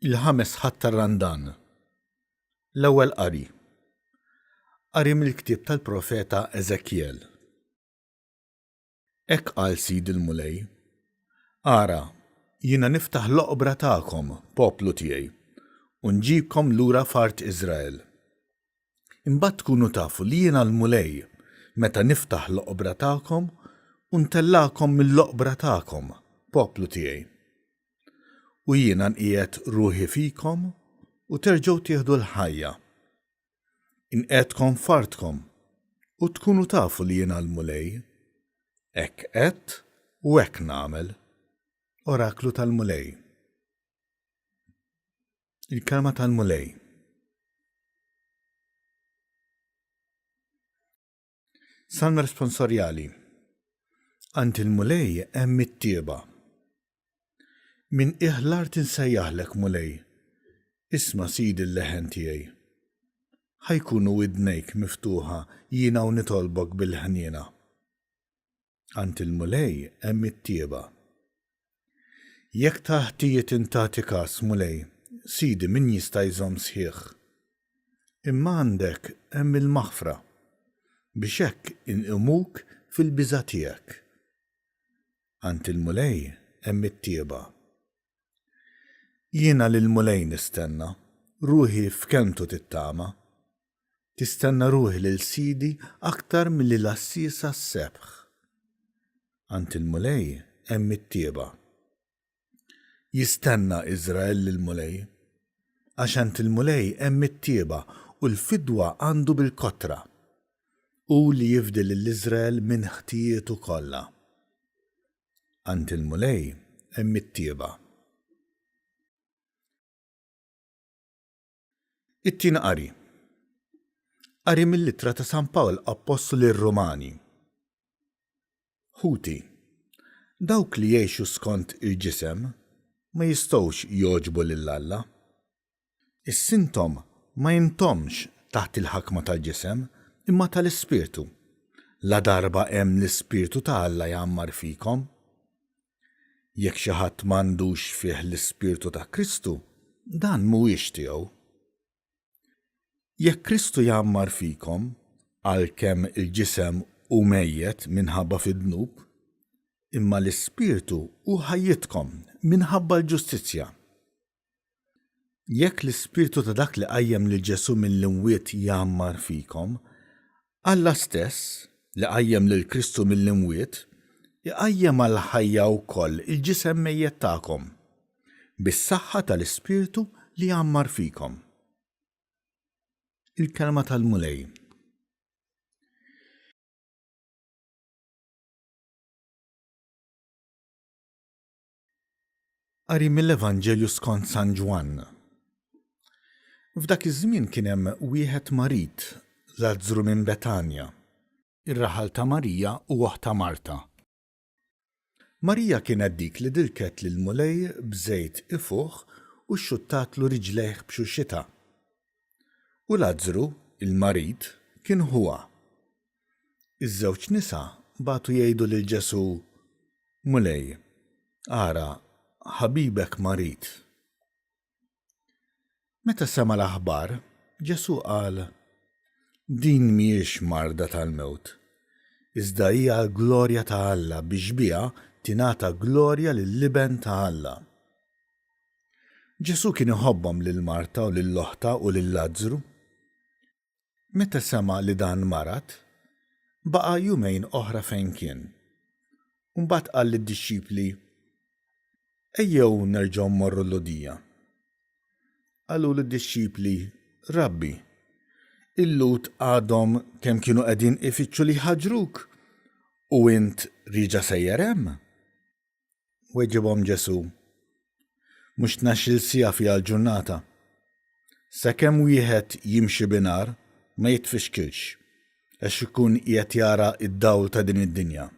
Il-ħames Ħadd tar-Randan. L-Ewwel Qari. Qari mill-ktieb tal-profeta Eżekjel. Hekk qal Sid il-Mulej, Ara, jiena niftaħ l-oqbra tagħkom, poplu tiegħi, u nġibkom lura f'art Iżrael. Imbagħad tkunu tafu li jiena l-Mulej, meta niftaħ l-oqbra tagħkom u ntellagħkom mill-oqbra tagħkom, poplu tiegħi. U jiena nqiegħed ruħi fikom u terġgħu tieħdu l-ħajja. Inqiegħdkom f'artkom u tkunu tafu li jiena l-Mulej. Hekk għedt u hekk nagħmel. Oraklu tal-Mulej. Il-Kelma tal-Mulej. Salm responsorjali. Għand il-Mulej hemm it-tjieba. Minn qiegħ l-art insejjaħlek, Mulej, isma' Sidi l-leħen tiegħi. Ħa jkunu widnejk miftuħa jiena u nitolbok bil-ħniena. Għand il-Mulej hemm it-tjieba. Jekk tal-ħtijiet int tagħti kas, Mulej, Sidi min jista' jżomm sħiħ? Imma għandek hemm il-maħfra, biex hekk inqimuk fil-biża' tiegħek. Għand il-Mulej hemm it-tjieba. Jiena lill-Mulej nistenna, ruħi f'kelmtu tittama. Tistenna ruħi lil Sidi aktar milli l-għassiesa s-sebħ. Għand il-Mulej hemm it-tjieba. Jistenna Iżrael lill-Mulej. Għax għand il-Mulej hemm it-tjieba u l-fidwa għandu bil-kotra. Hu li jifdi lil Iżrael minn ħtijietu kollha. Għand il-Mulej hemm it-tjieba. It-tieni qari. Qari mill-ittra ta' San Pawl Appostlu lir-Rumani. Ħuti, dawk li jgħixu skont il-ġisem ma jistgħux jogħġbu lil Alla. Issintom ma intomx taħt il-ħakma tal-ġisem, imma tal-Ispirtu, ladarba hemm l-Ispirtu ta' Alla jgħammar fikom. Jekk xi ħadd m'għandux fih l-Ispirtu ta' Kristu, dan mhuwiex tiegħu. Jekk Kristu jgħammar fikom, għalkemm il-ġisem hu mejjet minħabba fid-dnub, imma l-Ispirtu hu ħajjitkom minħabba l-ġustizzja. Jekk l-Ispirtu ta' dak li qajjem lil Ġesù mill-imwiet jgħammar fikom, Alla stess, li qajjem lil Kristu mill-imwiet, iqajjem għall-ħajja wkoll il-ġisem mejjet tagħkom, bis-saħħa tal-Ispirtu li jgħammar fikom. Il-Kelma tal-Mulej. Qari mill-Evanġelju skont San Ġwann. F'dak iż-żmien kien hemm wieħed marid, Lazzru minn Betanja, ir-raħal ta' Marija u oħtha Marta. Marija kienet dik li dilket lill-Mulej b'żejt ifuħ u xxuttatlu riġlejh b'xuxitha. U Lazzru, il-marid, kien ħuha. Iż-żewġ nisa bagħtu jgħidu lil Ġesù, Mulej, ara, ħabibek marid. Meta sema' l-aħbar, Ġesù qal, Din mhijiex marda tal-mewt, iżda hi għall-glorja ta' Alla biex biha tingħata glorja lill-Iben ta' Alla. Ġesù kien iħobbhom lil Marta u lil oħtha u lil Lazzru. Meta sema' li dan marad, baqa' jumejn oħra fejn kien. U mbagħad qal lid-dixxipli, Ejjew nerġgħu mmorru l-Lhudija. Qalulu d-dixxipli, Rabbi, il-Lhud għadhom kemm kienu qegħdin ifittxu li jħaġġruk, u int rieġa' sejjer hemm? Weġibhom Ġesù, Mhux tnax-il siegħa fiha l-ġurnata? Sakemm wieħed jimxi binhar ma jitfixkilx, għax ikun qiegħed jara d-dawl ta' din id-dinja.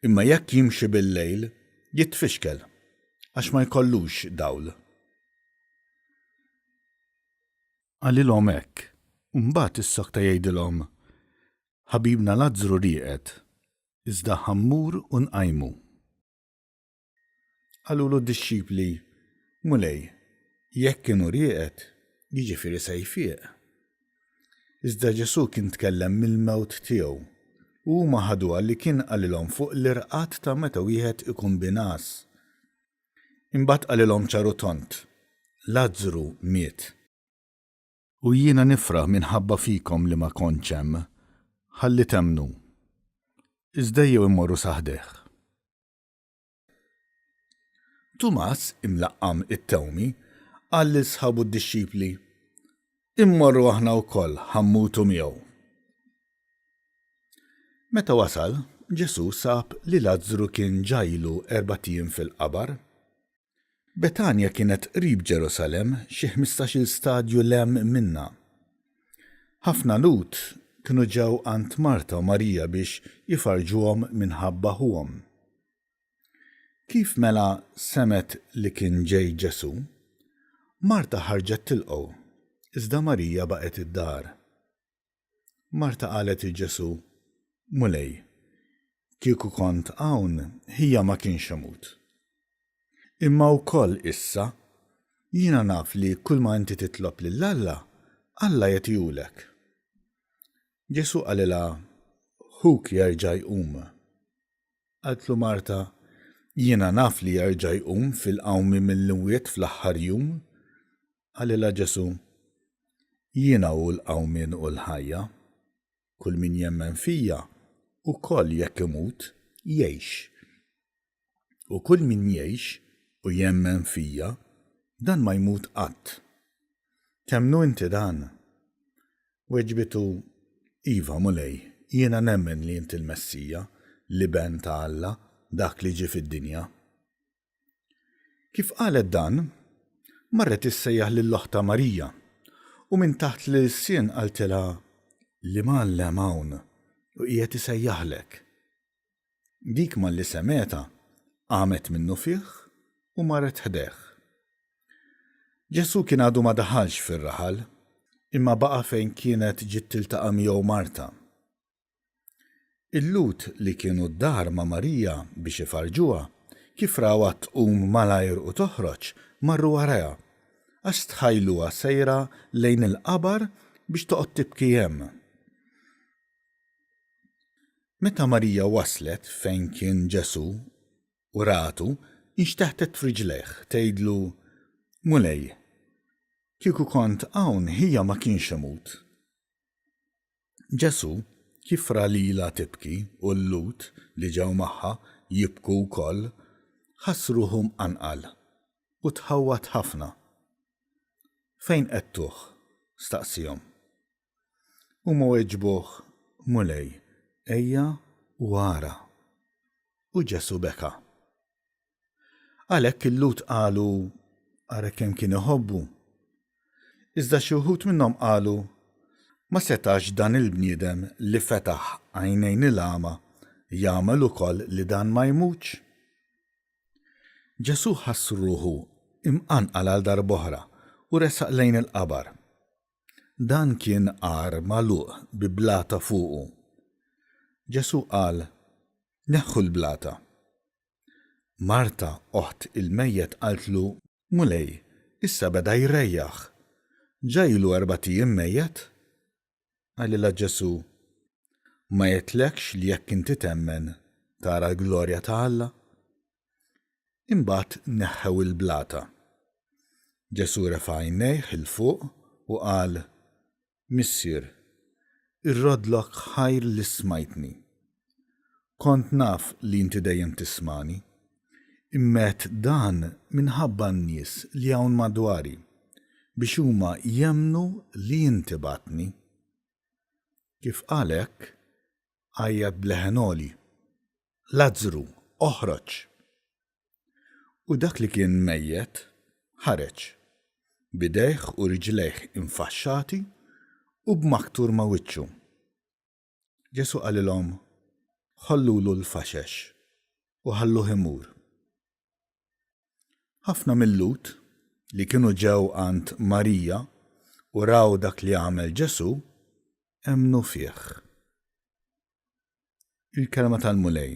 Imma jekk jimxi bil-lejl, jitfixkel, għax ma jkollux dawl. Qalilhom hekk, u mbagħad issokta jgħidilhom, Ħabibna Lazzru rieqed, iżda ħa mmur u nqajmu. Qalulu d-dixxipli, Mulej, Jekk inhu rieqed, jiġifieri se jfiq. Iżda Ġesù kien tkellem mill-mewt tiegħu, u huma ħaduha li kien qalilhom fuq l-irqad ta' meta wieħed ikun bi ngħas. Imbagħad qalilhom ċar u tond, Lazzru miet. U jiena nifraħ minħabba fikom li ma kontx hemm, ħalli temmnu. Iżda ejjew immorru sa ħdejh. Tumas, imlaqqam it-Tewmi, qal lil sħabu d-dixxipli, Immorru aħna wkoll ħa mmutu miegħu. Meta wasal, Ġesù sab li Lazzru kien ġa ilu erbat ijiem fil-qabar. Betanja kienet qrib Ġerusalemm, xi 15-il stadju 'l hemm minnha. Ħafna Lhud kienu ġew għand Marta u Marija biex ifarrġuhom minħabba ħuhom. Kif mela semgħet li kien ġej Ġesù, Marta ħarġet tilqgħu, iżda Marija baqgħet id-dar. Marta qalet 'il Ġesù, Mulej, kieku kont hawn, ħija ma kienx imut. Imma wkoll issa, jiena naf li kulma inti titlob lil Alla, Alla jagħtihulek. Ġesù qalilha, Ħuk jerġa' jqum. Qaltlu Marta, Jiena naf li jerġa' jqum fil-qawmien mill-imwiet fl-aħħar jum. Qalilha Ġesù, Jiena hu l-qawmien u l-ħajja. Kull min jemmen fija, ukoll jekk imut, jgħix. U kull min jgħix u jemmen fija, dan ma jmut qatt. Temmnu inti dan? Weġbitu, Iva, Mulej, jiena nemmen li inti l-Messija, l-Iben ta' Alla, dak li ġie fid-dinja. Kif qalet dan, marret issejjaħ lil oħtha Marija, u minn taħt l-ilsien qaltilha, L-Imgħallem hawn u qiegħed isejjaħlek. Dik malli semgħetha, qamet minnufih u marret ħdejh. Ġesù kien għadu ma daħalx fir-raħal, imma baqa' fejn kienet ġiet tiltaqa' miegħu Marta. Il-Lhud li kienu d-dar ma' Marija biex ifarrġuha, kif rawha tqum malajr u toħroġ, marru warajha, għax stħajluha sejra lejn il-qabar biex toqgħod tibki hemm. Meta Marija waslet fejn kien Ġesù u ratu, inxteħtet f'riġlejh, tgħidlu, Mulej, kieku kont hawn ħija ma kienx imut. Ġesù, kif ra lilha tibki u l-Lhud li ġew magħha jibku wkoll, ħass ruħu mqanqal u tħawwad ħafna. Fejn qegħdtuh? staqsiehom. Huma weġbuh, Mulej, ejja u ara. U Ġesù beka. Għalhekk il-Lhud qalu, Ara kemm kien iħobbu! Iżda xi wħud minnhom qalu, Ma setax dan il-bniedem li fetaħ għajnejn il-agħma jagħmel ukoll li dan ma jmutx? Ġesù ħass ruħu mqanqal għal darb'oħra u resaq lejn il-qabar. Dan kien għar magħluq bi blata fuqu. Ġesù qal, Neħħu l-blata. Marta, oħt il-mejjet, qaltlu, Mulej, issa beda jrejjaħ. Ġa ilu erbat ijiem mejjet. Qalilha Ġesù, Ma għedtlekx li jekk inti temmen, tara l-glorja ta' Alla? Imbagħad neħħew il-blata. Ġesù refa' għajnejh 'il fuq u qal, Missier, irroddlok ħajr li smajtni. Kont naf li inti dejjem tismagħni, imma għedt dan minħabba n-nies li hawn madwari, biex huma jemmnu li inti bgħattni. Kif qal hekk, għajjat b'leħen għoli, Lazzru, oħroġ! U dak li kien mejjet ħareġ, b'idejh u riġlejh infaxxati u b'maktur ma' wiċċu. Ġesù qalilhom, Ħollulu l-faxex u ħalluh imur. Ħafna mil-Lhud li kienu ġew għand Marija u raw dak li għamel Ġesù, emmnu fih. Il-Kelma tal-Mulej.